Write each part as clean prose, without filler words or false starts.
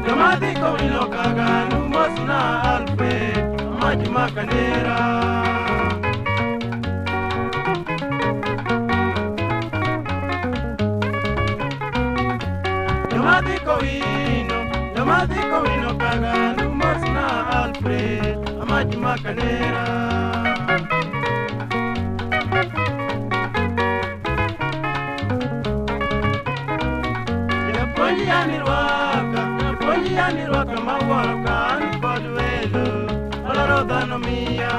Jomadhi kowino kaganu mosna Alfred Amaji Makanera. Jomadhi kowino kaganu mosna Alfred Amaji Makanera. Japuonj rwaka mawuoro ka an kod welo oloro dhano miya.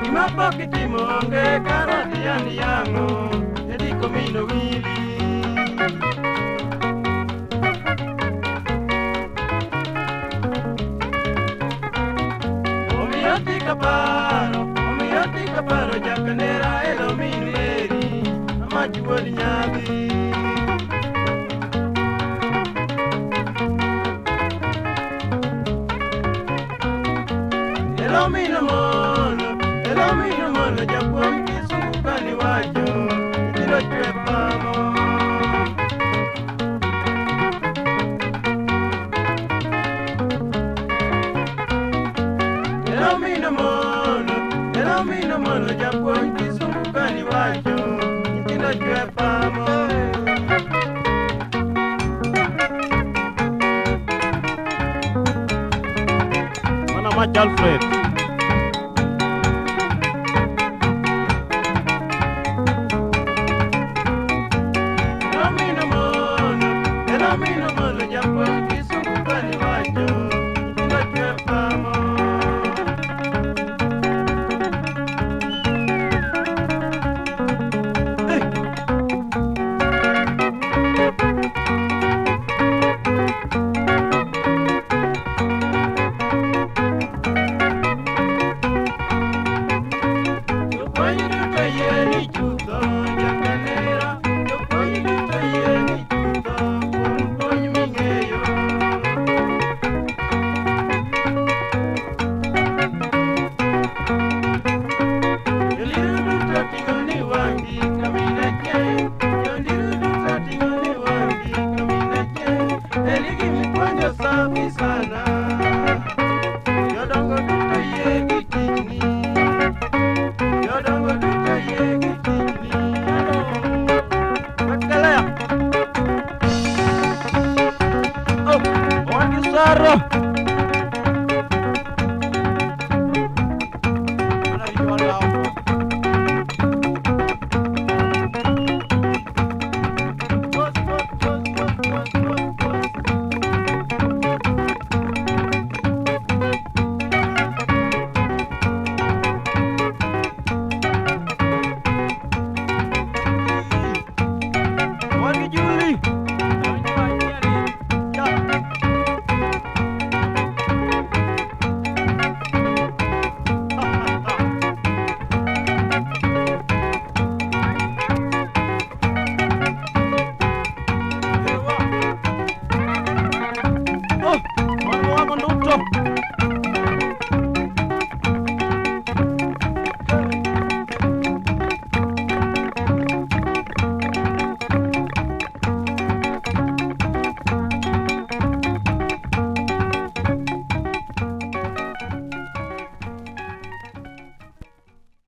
Gima pok itimo onge kara dhiang' yang'o e diko mino wili. Omiyo tika paro jakanera elo min Mary Amaji wuod nyadhi. Elo mino mono japuonj kisungu kani wacho nyithindo chwe pamo. Elo mino mono japuonj kisungu kani wacho nyithindo chwe pamo. Mana mach Alfred.